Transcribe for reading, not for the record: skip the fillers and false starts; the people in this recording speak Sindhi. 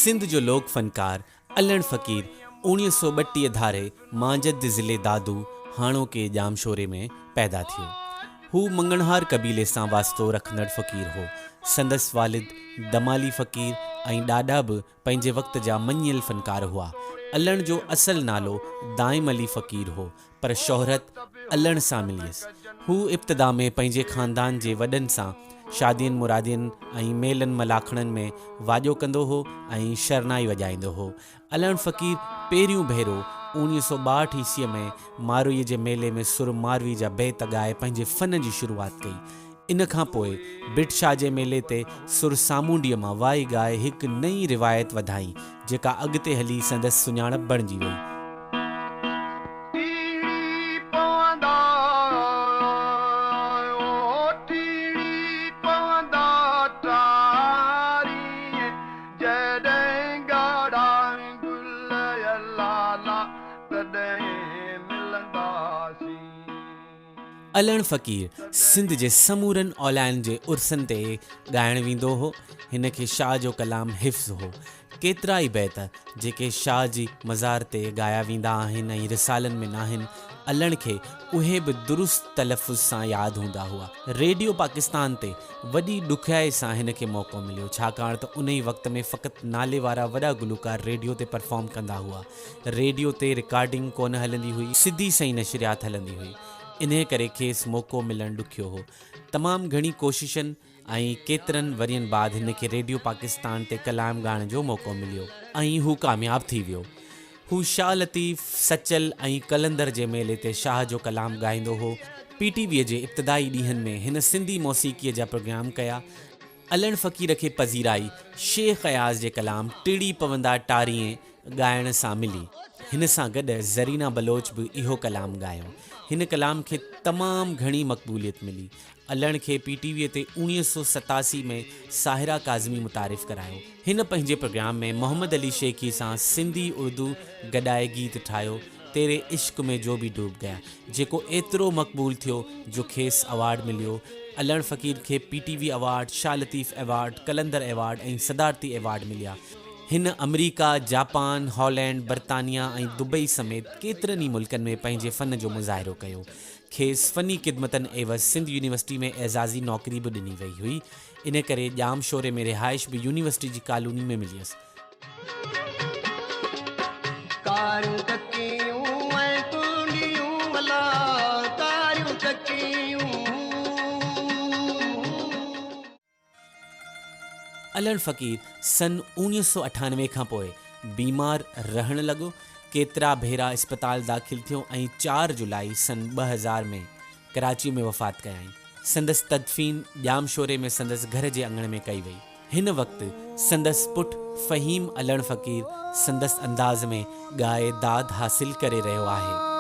سنڌ جو لوڪ فنڪار علڻ فقير 1932 ڌاري مانجهند ضلعي دادو هاڻوڪي ڄامشوري ۾ پيدا ٿيو. هو مڱڻهار قبيلي سان واسطو رکندڙ فقير هو. سندس والد دمالي فقير ۽ ڏاڏا به پنهنجي وقت جا مڃيل فنڪار هئا. علڻ جو اصل نالو دائم علي فقير هو، پر شهرت علڻ سان مليس. هو ابتدا ۾ پنهنجي خاندان جي وڏن سان شادين مرادين ۽ ميلن ملاکڙن ۾ واڄو ڪندو هو ۽ شرنائي وڄائيندو هو. علڻ فقير پهريون ڀيرو 1962 عيسويء ۾ ماروئي جي ميلي ۾ سر ماروي جا بيت ڳائي پنهنجي فن جي شروعات ڪئي. ان کان پوء ڀٽ شاهه جي ميلي تي سر سامونڊيء مان وائي ڳائي هڪ نئين روايت وڌائين، جيڪا اڳتي هلي سندس سڃاڻپ بڻجي وئي. ٽيڙي پوندا او ٽيڙي پوندا ٽارين جڏهن ڳاڙها گل لالا تڏهن ملنداسين. علڻ فقير سنڌ جي سمورن اوليائن جي عرسن تي ڳائڻ ويندو هو. هن کي شاهه جو ڪلام حفظ هو. ڪيترائي بيت جيڪي شاهه جي مزار تي ڳايا ويندا آهن ۽ رسالن ۾ ناهن، علڻ کي اهي به درست تلفظ سان ياد هوندا هئا. ريڊيو پاڪستان تي وڏي ڏکيائي سان هن کي موقعو مليو، ڇاڪاڻ ته انهي وقت ۾ فقط نالي وارا وڏا گلوڪار ريڊيو تي پرفارم ڪندا هئا. ريڊيو تي رڪارڊنگ ڪونه هلندي هئي، سڌي سئين نشريات هلندي هئي، انهيء ڪري کيس موقعو ملڻ ڏکيو هو. تمام گهڻي ڪوششن ۽ ڪيترن ورهين بعد هن کي ريڊيو پاڪستان تي ڪلام ڳائڻ جو موقعو مليو ۽ هو ڪامياب ٿي ويو. هو شاهه لطيف، سچل ۽ قلندر جي ميلي تي شاهه جو ڪلام ڳائيندو هو. پي ٽي ويء جي ابتدائي ڏينهن ۾ هن سنڌي موسيقيء جا پروگرام ڪيا. علڻ فقير کي پذيرائي شيخ اياز جي ڪلام ٽڙي پوندا ٽارين ڳائڻ سان ملي. هن سان گڏ زرينا بلوچ به اهو ڪلام ڳايو. هن ڪلام کي تمام گهڻي مقبوليت ملي. علڻ کي پي ٽي وي تي 1987 ۾ ساحره ڪاظمي متعارف ڪرايو. هن پنهنجي پروگرام ۾ محمد علي شيخي سان سنڌي اردو گڏائي گيت ٺاهيو تيري عشق ۾ جو ڀي ڊوب گيا جيڪو ايترو مقبول ٿيو جو کيس اوارڊ مليو. علڻ فقير کي P T V award, Shah Latif award, Qalandar award ۽ صدارتي ايوارڊ مليا. هن آمريڪا، جاپان، هالينڊ، برطانيا ۽ دبئي سميت ڪيترن ئي ملڪن ۾ پنهنجي فن جو مظاهرو ڪيو. کيس فني خدمتن عيوض سنڌ يونيورسٽي ۾ اعزازي نوڪري به ڏني وئي هئي. ان ڪري ڄام شوري ۾ رهائش به يونيورسٽي جي ڪالوني ۾ مليس. ڪاريون ڪڪيون ۽ ڪونڊيون ڀلا ڪاريون ڪڪيون. علڻ فقير سن 1998 کان پوء بيمار رهڻ لڳو، ڪيترا ڀيرا اسپتال داخل ٿيو ۽ چار جولائي سن 2000 ۾ ڪراچي ۾ وفات ڪيائين. سندس تدفين ڄامشوري ۾ سندس گهر جي اڱڻ ۾ ڪئي وئي. هن وقت سندس پٽ فهيم علڻ فقير سندس انداز ۾ ڳائي داد حاصل ڪري رهيو آهي.